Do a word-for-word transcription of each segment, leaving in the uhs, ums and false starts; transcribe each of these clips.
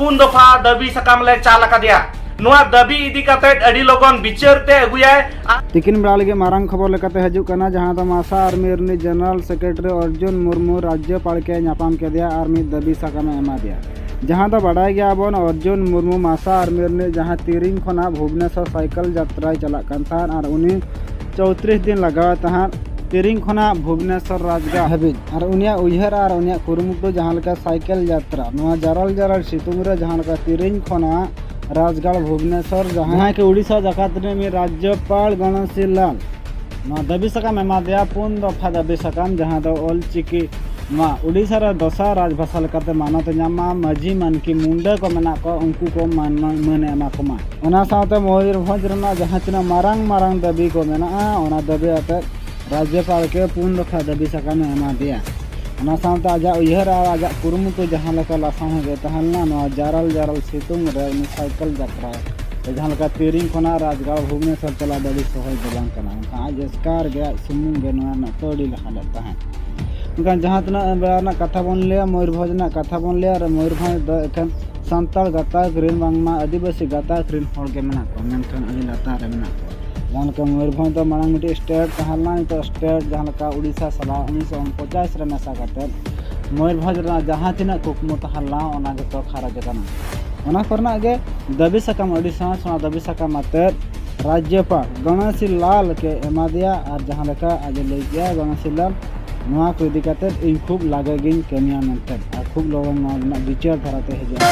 ᱯᱩᱱ ᱫᱚᱯᱷᱟ ᱫᱟᱹᱵᱤ ᱥᱟᱠᱟᱢ ᱞᱮ ᱪᱟᱞ ᱟᱠᱟᱫᱮᱭᱟ᱾ ᱱᱚᱣᱟ ᱫᱟᱹᱵᱤ ᱤᱫᱤ ᱠᱟᱛᱮ ᱟᱹᱰᱤ ᱞᱚᱜᱚᱱ ᱵᱤᱪᱟᱹᱨ ᱛᱮ ᱟᱹᱜᱩᱭᱟᱭ᱾ ᱛᱤᱠᱤᱱ ᱵᱮᱲᱟ ᱞᱟᱹᱜᱤᱫ ᱢᱟᱨᱟᱝ ᱠᱷᱚᱵᱚᱨ ᱞᱮᱠᱟᱛᱮ ᱦᱤᱡᱩᱜ ᱠᱟᱱᱟ, ᱡᱟᱦᱟᱸ ᱫᱚ ᱢᱟᱥᱟ ᱟᱨᱢᱤ ᱨᱤᱱᱤᱡ ᱡᱮᱱᱟᱨᱟᱞ ᱥᱮᱠᱨᱮᱴᱟᱨᱤ ᱚᱨᱡᱩᱱ ᱢᱩᱨᱢᱩ ᱨᱟᱡᱽᱡᱚᱯᱟᱲ ᱠᱮ ᱧᱟᱯᱟᱢ ᱠᱮᱫᱮᱭᱟ ᱟᱨ ᱢᱤᱫ ᱫᱟᱹᱵᱤ ᱥᱟᱠᱟᱢ ᱮ ᱮᱢᱟ ᱫᱮᱭᱟ᱾ ᱡᱟᱦᱟᱸ ᱫᱚ ᱵᱟᱰᱟᱭ ᱜᱮᱭᱟ ᱵᱚᱱ, ᱚᱨᱡᱩᱱ ᱢᱩᱨᱢᱩ ᱢᱟᱥᱟ ᱟᱨᱢᱤ ᱨᱤᱱᱤᱡ ᱡᱟᱦᱟᱸ ᱛᱤᱨᱤᱝ ᱠᱷᱚᱱᱟᱜ ᱵᱷᱩᱵᱽᱱᱮᱥᱚᱨ ᱥᱟᱭᱠᱮᱞ ᱡᱟᱛᱨᱟᱭ ᱪᱟᱞᱟᱜ ᱠᱟᱱ ᱛᱟᱦᱮᱸᱫ ᱟᱨ ᱩᱱᱤ ᱪᱳᱭᱛᱨᱤᱥ ᱫᱤᱱ ᱞᱟᱜᱟᱣ ᱮ ᱛᱟᱦᱮᱸᱫ ᱛᱤᱨᱤᱝ ᱠᱷᱚᱱᱟᱜ ᱵᱷᱩᱵᱽᱱᱮᱥᱚᱨ ᱨᱟᱡᱽᱜᱟᱲ ᱦᱟᱹᱵᱤᱡ᱾ ᱟᱨ ᱩᱱᱤᱭᱟᱜ ᱩᱭᱦᱟᱹᱨ ᱟᱨ ᱩᱱᱤᱭᱟᱜ ᱠᱩᱨᱩᱢᱩᱴᱩ ᱡᱟᱦᱟᱸ ᱞᱮᱠᱟ ᱥᱟᱭᱠᱮᱞ ᱡᱟᱛᱨᱟ, ᱱᱚᱣᱟ ᱡᱟᱨᱟᱞ ᱡᱟᱨᱟᱞ ᱥᱤᱛᱩᱝ ᱨᱮ ᱡᱟᱦᱟᱸ ᱞᱮᱠᱟ ᱛᱤᱨᱤᱝ ᱠᱷᱚᱱᱟᱜ ᱨᱟᱡᱽᱜᱟᱲ ᱵᱷᱩᱵᱽᱱᱮᱥᱚᱨ, ᱡᱟᱦᱟᱸᱭ ᱠᱤ ᱩᱲᱤᱥᱥᱟ ᱡᱟᱠᱟᱛ ᱨᱤᱱᱤᱡ ᱢᱤᱫ ᱨᱟᱡᱽᱡᱚᱯᱟᱞ ᱜᱚᱬᱮᱥᱤ ᱞᱟᱞ ᱱᱚᱣᱟ ᱫᱟᱹᱵᱤ ᱥᱟᱠᱟᱢ ᱮᱢᱟ ᱫᱮᱭᱟ, ᱯᱩᱱ ᱫᱚᱯᱷᱟ ᱫᱟᱹᱵᱤ ᱥᱟᱠᱟᱢ, ᱡᱟᱦᱟᱸ ᱫᱚ ᱚᱞ ᱪᱤᱠᱤ ᱱᱚᱣᱟ ᱩᱲᱤᱥᱥᱟ ᱨᱮ ᱫᱚᱥᱟᱨ ᱨᱟᱡᱽᱵᱷᱟᱥᱟ ᱞᱮᱠᱟᱛᱮ ᱢᱟᱱᱚᱛ ᱮ ᱧᱟᱢ ᱢᱟ, ᱢᱟᱹᱡᱷᱤ ᱢᱟᱱᱠᱤ ᱢᱩᱱᱰᱟᱹ ᱠᱚ ᱢᱮᱱᱟᱜ ᱠᱚᱣᱟ, ᱩᱱᱠᱩ ᱠᱚ ᱢᱟᱹᱱ, ᱢᱟᱹᱱ ᱮ ᱮᱢᱟ ᱠᱚᱢᱟ᱾ ᱚᱱᱟ ᱥᱟᱶᱛᱮ ᱢᱚᱭᱩᱨᱵᱷᱚᱸᱡᱽ ᱨᱮᱱᱟᱜ ᱡᱟᱦᱟᱸ ᱛᱤᱱᱟᱹᱜ ᱢᱟᱨᱟᱝ ᱢᱟᱨᱟᱝ ᱫᱟᱹᱵᱤ ᱠᱚ ᱢᱮᱱᱟᱜᱼᱟ, ᱚᱱᱟ ᱫᱟᱹᱵᱤ ᱟᱛᱮᱫ ᱨᱟᱡᱽᱡᱚᱯᱟᱲ ᱠᱮ ᱯᱩᱱ ᱫᱚᱯᱷᱟ ᱫᱟᱹᱵᱤ ᱥᱟᱠᱟᱢ ᱮ ᱮᱢᱟ ᱫᱮᱭᱟ᱾ ᱚᱱᱟ ᱥᱟᱶᱛᱮ ᱟᱡᱟᱜ ᱩᱭᱦᱟᱹᱨ ᱟᱨ ᱟᱡᱟᱜ ᱠᱩᱨᱩᱢᱩᱴᱩ ᱡᱟᱦᱟᱸ ᱞᱮᱠᱟ ᱞᱟᱯᱷᱟᱝ ᱜᱮ ᱛᱟᱦᱮᱸ ᱞᱮᱱᱟ, ᱱᱚᱣᱟ ᱡᱟᱨᱟᱞ ᱡᱟᱨᱟᱞ ᱥᱤᱛᱩᱝ ᱨᱮ ᱩᱱᱤ ᱥᱟᱭᱠᱮᱞ ᱡᱟᱛᱨᱟ ᱨᱮ ᱡᱟᱦᱟᱸ ᱞᱮᱠᱟ ᱛᱤᱨᱤᱝ ᱠᱷᱚᱱᱟᱜ ᱨᱟᱡᱽᱜᱟᱲ ᱵᱷᱩᱵᱽᱱᱮᱥᱚᱨ ᱪᱟᱞᱟᱜ ᱫᱚ ᱟᱹᱰᱤ ᱥᱚᱦᱚᱡᱽ ᱫᱚ ᱵᱟᱝ ᱠᱟᱱᱟ, ᱢᱮᱱᱠᱷᱟᱱ ᱟᱡ ᱮᱥᱠᱟᱨ ᱜᱮ ᱟᱡ ᱥᱩᱢᱩᱝ ᱜᱮ ᱱᱚᱣᱟ ᱨᱮᱱᱟᱜ ᱠᱟᱹᱣᱰᱤ ᱞᱟᱦᱟ ᱞᱮᱫ ᱛᱟᱦᱮᱸᱫ᱾ ᱢᱮᱱᱠᱷᱟᱱ ᱡᱟᱦᱟᱸ ᱛᱤᱱᱟᱹᱜ ᱵᱮᱲᱟ ᱨᱮᱱᱟᱜ ᱠᱟᱛᱷᱟ ᱵᱚᱱ ᱞᱟᱹᱭᱟ, ᱢᱚᱭᱩᱨᱵᱷᱚᱸᱡᱽ ᱨᱮᱱᱟᱜ ᱠᱟᱛᱷᱟ ᱵᱚᱱ ᱞᱟᱹᱭᱟ, ᱟᱨ ᱢᱚᱭᱩᱨᱵᱷᱚᱸᱡᱽ ᱫᱚ ᱮᱠᱷᱮᱱ ᱥᱟᱱᱛᱟᱲ ᱜᱟᱛᱟᱠ ᱨᱮᱱ ᱵᱟᱝᱢᱟ ᱟᱹᱫᱤᱵᱟᱹᱥᱤ ᱜᱟᱛᱟᱠ ᱨᱮᱱ ᱦᱚᱲ ᱜᱮ ᱢᱮᱱᱟᱜ ᱠᱚᱣᱟ, ᱢᱮᱱᱠᱷᱟᱱ ᱟᱹᱰᱤ ᱞᱟᱛᱟᱨ ᱨᱮ ᱢᱮᱱᱟᱜ ᱠᱚᱣᱟ᱾ ᱡᱟᱦᱟᱸ ᱞᱮᱠᱟ ᱢᱚᱭᱩᱨᱵᱷᱚᱸᱡᱽ ᱫᱚ ᱢᱟᱲᱟᱝ ᱢᱤᱫᱴᱤᱡ ᱥᱴᱮᱴ ᱛᱟᱦᱮᱸ ᱞᱮᱱᱟ, ᱱᱤᱛᱚᱜ ᱥᱴᱮᱴ ᱡᱟᱦᱟᱸ ᱞᱮᱠᱟ ᱩᱲᱤᱥᱥᱟ ᱥᱟᱞᱟᱜ ᱩᱱᱤᱥᱥᱚ ᱩᱱᱯᱚᱪᱟᱥ ᱨᱮ ᱢᱮᱥᱟ ᱠᱟᱛᱮ ᱢᱚᱭᱩᱨᱵᱷᱚᱸᱡᱽ ᱨᱮᱱᱟᱜ ᱡᱟᱦᱟᱸ ᱛᱤᱱᱟᱹᱜ ᱠᱩᱠᱢᱩ ᱛᱟᱦᱮᱸ ᱞᱮᱱᱟ, ᱚᱱᱟ ᱡᱚᱛᱚ ᱠᱷᱟᱨᱚᱪ ᱟᱠᱟᱱᱟ᱾ ᱚᱱᱟ ᱠᱚᱨᱮᱱᱟᱜ ᱜᱮ ᱫᱟᱹᱵᱤ ᱥᱟᱠᱟᱢ, ᱟᱹᱰᱤ ᱥᱮᱬᱟ ᱥᱮᱬᱟ ᱫᱟᱹᱵᱤ ᱥᱟᱠᱟᱢ ᱟᱛᱮᱫ ᱨᱟᱡᱽᱡᱚᱯᱟᱲ ᱜᱚᱬᱮᱥᱤ ᱞᱟᱞ ᱠᱮ ᱮᱢᱟ ᱫᱮᱭᱟ᱾ ᱟᱨ ᱡᱟᱦᱟᱸ ᱞᱮᱠᱟ ᱟᱡ ᱮ ᱞᱟᱹᱭ ᱠᱮᱜᱼᱟ, ᱜᱚᱬᱮᱥᱤ ᱞᱟᱞ ᱱᱚᱣᱟ ᱠᱚ ᱤᱫᱤ ᱠᱟᱛᱮᱫ ᱤᱧ ᱠᱷᱩᱵ ᱞᱟᱜᱮ ᱜᱤᱧ ᱠᱟᱹᱢᱤᱭᱟ ᱢᱮᱱᱛᱮ, ᱟᱨ ᱠᱷᱩᱵ ᱞᱚᱜᱚᱱ ᱱᱚᱣᱟ ᱨᱮᱱᱟᱜ ᱵᱤᱪᱟᱹᱨ ᱫᱷᱟᱨᱟ ᱛᱮ ᱦᱤᱡᱩᱜᱼᱟ᱾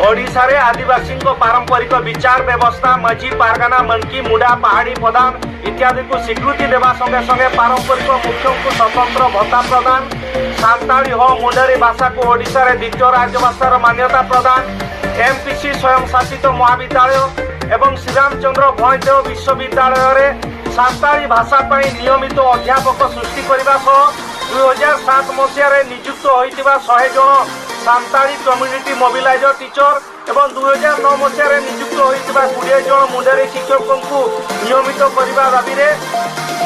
ଓଡ଼ିଶାରେ ଆଦିବାସୀଙ୍କ ପାରମ୍ପରିକ ବିଚାର ବ୍ୟବସ୍ଥା, ମାଝୀ, ପାରଗାନା, ମନକି, ମୁଣ୍ଡା, ପାହାଡ଼ି, ପ୍ରଧାନ ଇତ୍ୟାଦିକୁ ସ୍ୱୀକୃତି ଦେବା ସଙ୍ଗେ ସଙ୍ଗେ ପାରମ୍ପରିକ ମୁଖ୍ୟଙ୍କୁ ସ୍ୱତନ୍ତ୍ର ଭତ୍ତା ପ୍ରଦାନ, ସାନ୍ତାଳୀ ହୋ ମୁଣ୍ଡାରୀ ଭାଷାକୁ ଓଡ଼ିଶାରେ ଦ୍ୱିତୀୟ ରାଜଭାଷାର ମାନ୍ୟତା ପ୍ରଦାନ, ଏମ୍ପିସି ସ୍ୱୟଂ ଶାସିତ ମହାବିଦ୍ୟାଳୟ ଏବଂ ଶ୍ରୀରାମଚନ୍ଦ୍ର ଭଞ୍ଜ ବିଶ୍ୱବିଦ୍ୟାଳୟରେ ସାନ୍ତାଳୀ ଭାଷା ପାଇଁ ନିୟମିତ ଅଧ୍ୟାପକ ସୃଷ୍ଟି କରିବା ସହ ଦୁଇ ହଜାର ସାତ ମସିହାରେ ନିଯୁକ୍ତ ହୋଇଥିବା ଶହେ ଜଣ ସାନ୍ତାଳୀ କମ୍ୟୁନିଟି ମୋବିଲାଇଜର ଟିଚର ଏବଂ ଦୁଇ ହଜାର ନଅ ମସିହାରେ ନିଯୁକ୍ତ ହୋଇଥିବା କୋଡ଼ିଏ ଜଣ ମୁଣ୍ଡରେ ଶିକ୍ଷକଙ୍କୁ ନିୟମିତ କରିବା ଦାବିରେ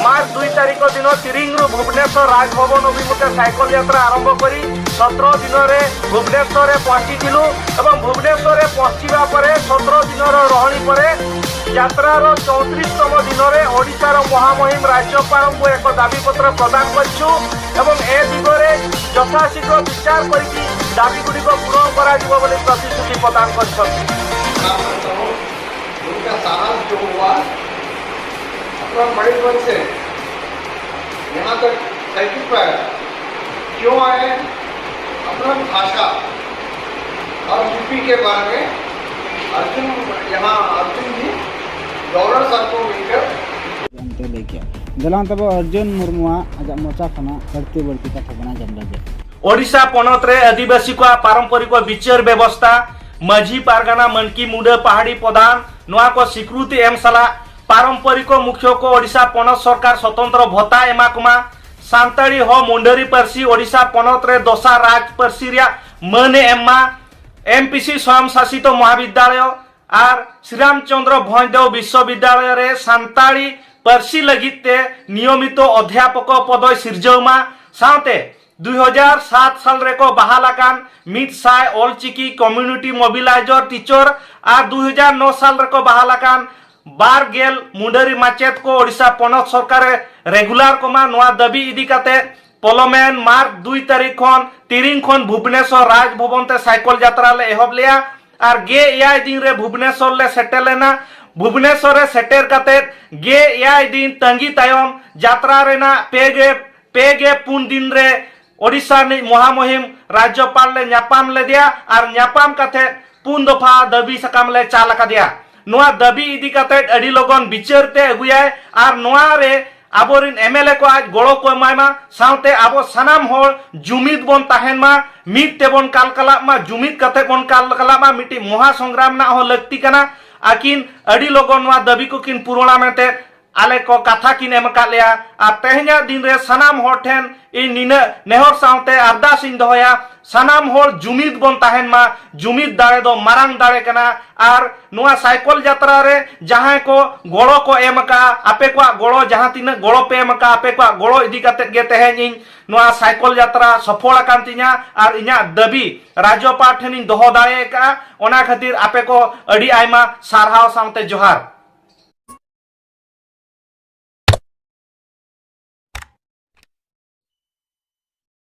ମାର୍ଚ୍ଚ ଦୁଇ ତାରିଖ ଦିନ ତିରିଙ୍ଗରୁ ଭୁବନେଶ୍ୱର ରାଜଭବନ ଅଭିମୁଖେ ସାଇକେଲ ଯାତ୍ରା ଆରମ୍ଭ କରି ସତର ଦିନରେ ଭୁବନେଶ୍ୱରରେ ପହଞ୍ଚିଥିଲୁ ଏବଂ ଭୁବନେଶ୍ୱରରେ ପହଞ୍ଚିବା ପରେ ସତର ଦିନର ରହଣି ପରେ ଯାତ୍ରାର ଚଉତିରିଶତମ ଦିନରେ ଓଡ଼ିଶାର ମହାମହିମ ରାଜ୍ୟପାଳଙ୍କୁ ଏକ ଦାବିପତ୍ର ପ୍ରଦାନ କରିଛୁ ଏବଂ ଏ ଦିଗରେ ଯଥାଶୀଘ୍ର ବିଚାର କରିକି ଦାବିଗୁଡ଼ିକ ପୂରଣ କରାଯିବ ବୋଲି ପ୍ରତିଶ୍ରୁତି ପ୍ରଦାନ କରିଛନ୍ତି। उनका साहस जो हुआ, अपना मणिपुर से यहाँ तक साइकिल पर आया, क्यों आए, अपना भाषा और यूपी के बारे में अर्जुन, यहाँ अर्जुन जी गौरव सर को मिलकर ᱚᱱᱛᱮ ᱞᱟᱹᱭ ᱠᱮᱜᱼᱟ᱾ ᱫᱮᱞᱟ ᱛᱚᱵᱮ ᱚᱨᱡᱩᱱ ᱢᱩᱨᱢᱩᱣᱟᱜ ᱟᱡᱟᱜ ᱢᱚᱪᱟ ᱠᱷᱚᱱᱟᱜ ᱵᱟᱹᱲᱛᱤ ᱵᱟᱹᱲᱛᱤ ᱠᱟᱛᱷᱟ ᱵᱚᱱ ᱟᱸᱡᱚᱢ ᱞᱮᱜᱮ᱾ ᱳᱰᱤᱥᱟ ᱯᱚᱱᱚᱛ ᱨᱮ ᱟᱹᱫᱤᱵᱟᱹᱥᱤ ᱠᱚᱣᱟᱜ ᱯᱟᱨᱚᱢᱯᱚᱨᱤᱠ ᱵᱤᱪᱟᱹᱨ ᱵᱮᱵᱚᱥᱛᱟ, ᱢᱟᱹᱡᱷᱤ ᱯᱟᱨᱜᱟᱱᱟ, ᱢᱟᱹᱱᱠᱤ, ᱢᱩᱰᱟᱹ, ᱯᱟᱦᱟᱲᱤ ᱯᱨᱚᱫᱷᱟᱱ, ᱱᱚᱣᱟ ᱠᱚ ᱥᱤᱠᱨᱩᱛᱤ ᱮᱢ ᱥᱟᱞᱟᱜ ᱯᱟᱨᱚᱢᱯᱚᱨᱤᱠ ᱢᱩᱠᱷᱭᱟᱹ ᱠᱚ ᱳᱰᱤᱥᱟ ᱯᱚᱱᱚᱛ ᱥᱚᱨᱠᱟᱨ ᱥᱚᱛᱚᱱᱛᱨᱚ ᱵᱷᱚᱛᱟ ᱮᱢᱟ ᱠᱚᱢᱟ, ᱥᱟᱱᱛᱟᱲᱤ ᱦᱚᱸ ᱢᱩᱱᱰᱟᱹᱨᱤ ᱯᱟᱹᱨᱥᱤ ᱳᱰᱤᱥᱟ ᱯᱚᱱᱚᱛ ᱨᱮ ᱫᱚᱥᱟᱨ ᱨᱟᱡᱽ ᱯᱟᱹᱨᱥᱤ ᱨᱮᱭᱟᱜ ᱢᱟᱹᱱ ᱮ ᱮᱢ ᱢᱟ, ᱮᱢ ᱯᱤ ᱥᱤ ᱥᱚᱭᱚᱢ ᱥᱟᱥᱤᱛᱚ ᱢᱚᱦᱟᱵᱤᱫᱽᱫᱟᱞᱚᱭ ᱟᱨ ᱥᱨᱤᱨᱟᱢᱪᱚᱸᱫᱽᱨᱚ ᱵᱷᱚᱸᱡᱽᱫᱮᱣ ᱵᱤᱥᱥᱚᱵᱤᱫᱽᱫᱟᱞᱚᱭ ᱨᱮ ᱥᱟᱱᱛᱟᱲᱤ ᱯᱟᱹᱨᱥᱤ ᱞᱟᱹᱜᱤᱫ ᱛᱮ ᱱᱤᱭᱚᱢᱤᱛᱚ ᱚᱫᱷᱭᱟᱯᱚᱠ ᱯᱚᱫᱚᱭ ᱥᱤᱨᱡᱟᱹᱣ ᱢᱟ, ᱥᱟᱶᱛᱮ ᱫᱩᱭ ᱦᱟᱡᱟᱨ ᱥᱟᱛ ᱥᱟᱞ ᱨᱮᱠᱚ ᱵᱟᱦᱟᱞ ᱟᱠᱟᱱ ᱢᱤᱫ ᱥᱟᱭ ᱚᱞᱪᱤᱠᱤ ᱠᱚᱢᱭᱩᱱᱤᱴᱤ ᱢᱚᱵᱤᱞᱟᱭᱡᱚᱨ ᱴᱤᱪᱚᱨ ᱟᱨ ᱫᱩᱭ ᱦᱟᱡᱟᱨ ᱱᱚ ᱥᱟᱞ ᱨᱮᱠᱚ ᱵᱟᱦᱟᱞ ᱟᱠᱟᱱ ᱵᱟᱨ ᱜᱮᱞ ᱢᱩᱱᱰᱟᱹᱨᱤ ᱢᱟᱪᱮᱛ ᱠᱚ ᱳᱰᱤᱥᱟ ᱯᱚᱱᱚᱛ ᱥᱚᱨᱠᱟᱨ ᱮ ᱨᱮᱜᱩᱞᱟᱨ ᱠᱚᱢᱟ᱾ ᱱᱚᱣᱟ ᱫᱟᱹᱵᱤ ᱤᱫᱤ ᱠᱟᱛᱮ ᱯᱚᱞᱚᱢᱮᱱ ᱢᱟᱨᱪ ᱫᱩᱭ ᱛᱟᱹᱨᱤᱠᱷ ᱠᱷᱚᱱ ᱛᱤᱨᱤᱝ ᱠᱷᱚᱱ ᱵᱷᱩᱵᱽᱱᱮᱥᱚᱨ ᱨᱟᱡᱽ ᱵᱷᱚᱵᱚᱱ ᱛᱮ ᱥᱟᱭᱠᱚᱞ ᱡᱟᱛᱨᱟ ᱞᱮ ᱮᱦᱚᱵ ᱞᱮᱜᱼᱟ ᱟᱨ ᱜᱮ ᱮᱭᱟᱭ ᱫᱤᱱ ᱨᱮ ᱵᱷᱩᱵᱽᱱᱮᱥᱚᱨ ᱞᱮ ᱥᱮᱴᱮᱨ ᱞᱮᱱᱟ᱾ ᱵᱷᱩᱵᱽᱱᱮᱥᱚᱨ ᱨᱮ ᱥᱮᱴᱮᱨ ᱠᱟᱛᱮ ᱜᱮ ᱮᱭᱟᱭ ᱫᱤᱱ ᱛᱟᱺᱜᱤ ᱛᱟᱭᱚᱢ ᱡᱟᱛᱨᱟ ᱨᱮᱱᱟᱜ ᱯᱮ ᱜᱮ, ᱯᱮ ᱜᱮ ᱯᱩᱱ ᱫᱤᱱ ᱨᱮ ᱳᱰᱤᱥᱟ ᱨᱤᱱᱤᱡ ᱢᱚᱦᱟᱢᱚᱦᱤᱢ ᱨᱟᱡᱽᱡᱚᱯᱟᱞ ᱞᱮ ᱧᱟᱯᱟᱢ ᱞᱮᱫᱮᱭᱟ ᱟᱨ ᱧᱟᱯᱟᱢ ᱠᱟᱛᱮ ᱯᱩᱱ ᱫᱚᱯᱷᱟ ᱫᱟᱹᱵᱤ ᱥᱟᱠᱟᱢ ᱞᱮ ᱪᱟᱞ ᱟᱠᱟᱫᱮᱭᱟ᱾ ᱱᱚᱣᱟ ᱫᱟᱹᱵᱤ ᱤᱫᱤ ᱠᱟᱛᱮ ᱟᱹᱰᱤ ᱞᱚᱜᱚᱱ ᱵᱤᱪᱟᱹᱨ ᱛᱮ ᱟᱹᱜᱩᱭᱟᱭ ᱟᱨ ᱱᱚᱣᱟ ᱨᱮ ᱟᱵᱚᱨᱤᱱ ᱮᱢ ᱮᱞ ᱮ ᱠᱚ ᱟᱡ ᱜᱚᱲᱚ ᱠᱚ ᱮᱢᱟᱭ ᱢᱟ, ᱥᱟᱶᱛᱮ ᱟᱵᱚ ᱥᱟᱱᱟᱢ ᱦᱚᱲ ᱡᱩᱢᱤᱫ ᱵᱚᱱ ᱛᱟᱦᱮᱱ ᱢᱟ, ᱢᱤᱫ ᱛᱮᱵᱚᱱ ᱠᱟᱞᱠᱟᱞᱟᱜ ᱢᱟ, ᱡᱩᱢᱤᱫ ᱠᱟᱛᱮ ᱵᱚᱱ ᱠᱟᱞᱠᱟᱞᱟᱜ ᱢᱟ᱾ ᱢᱤᱫᱴᱤᱡ ᱢᱚᱦᱟ ᱥᱚᱝᱜᱨᱟᱢ ᱨᱮᱱᱟᱜ ᱦᱚᱸ ᱞᱟᱹᱠᱛᱤ ᱠᱟᱱᱟ᱾ ᱟᱹᱠᱤᱱ ᱟᱹᱰᱤ ᱞᱚᱜᱚᱱ ᱱᱚᱣᱟ ᱫᱟᱹᱵᱤ ᱠᱚᱠᱤᱱ ᱯᱩᱨᱚᱱᱟ ᱢᱮᱱᱛᱮ ᱟᱞᱮ ᱠᱚ ᱠᱟᱛᱷᱟ ᱠᱤᱱ ᱮᱢ ᱟᱠᱟᱫ ᱞᱮᱭᱟ᱾ ᱟᱨ ᱛᱮᱦᱮᱧᱟᱜ ᱫᱤᱱ ᱨᱮ ᱥᱟᱱᱟᱢ ᱦᱚᱲ ᱴᱷᱮᱱ ᱤᱧ ᱱᱤᱱᱟᱹᱜ ᱱᱮᱦᱚᱨ ᱥᱟᱶᱛᱮ ᱟᱨᱫᱟᱥ ᱤᱧ ᱫᱚᱦᱚᱭᱟ, ᱥᱟᱱᱟᱢ ᱦᱚᱲ ᱡᱩᱢᱤᱫ ᱵᱚᱱ ᱛᱟᱦᱮᱱ ᱢᱟ᱾ ᱡᱩᱢᱤᱫ ᱫᱟᱲᱮ ᱫᱚ ᱢᱟᱨᱟᱝ ᱫᱟᱲᱮ ᱠᱟᱱᱟ᱾ ᱟᱨ ᱱᱚᱣᱟ ᱥᱟᱭᱠᱚᱞ ᱡᱟᱛᱨᱟ ᱨᱮ ᱡᱟᱦᱟᱸᱭ ᱠᱚ ᱜᱚᱲᱚ ᱠᱚ ᱮᱢ ᱟᱠᱟᱫᱼᱟ, ᱟᱯᱮ ᱠᱚᱣᱟᱜ ᱜᱚᱲᱚ, ᱡᱟᱦᱟᱸ ᱛᱤᱱᱟᱹᱜ ᱜᱚᱲᱚ ᱯᱮ ᱮᱢ ᱟᱠᱟᱫᱼᱟ, ᱟᱯᱮ ᱠᱚᱣᱟᱜ ᱜᱚᱲᱚ ᱤᱫᱤ ᱠᱟᱛᱮᱫ ᱜᱮ ᱛᱮᱦᱮᱧ ᱤᱧ ᱱᱚᱣᱟ ᱥᱟᱭᱠᱚᱞ ᱡᱟᱛᱨᱟ ᱥᱚᱯᱷᱚᱞ ᱟᱠᱟᱱ ᱛᱤᱧᱟ᱾ ᱟᱨ ᱤᱧᱟᱹᱜ ᱫᱟᱹᱵᱤ ᱨᱟᱡᱽᱡᱚᱯᱟᱲ ᱴᱷᱮᱱᱤᱧ ᱫᱚᱦᱚ ᱫᱟᱲᱮ ᱟᱠᱟᱫᱼᱟ᱾ ᱚᱱᱟ ᱠᱷᱟᱹᱛᱤᱨ ᱟᱯᱮ ᱠᱚ ᱟᱹᱰᱤ ᱟᱭᱢᱟ ᱥᱟᱨᱦᱟᱣ ᱥᱟᱶᱛᱮ ᱡᱚᱦᱟᱨ᱾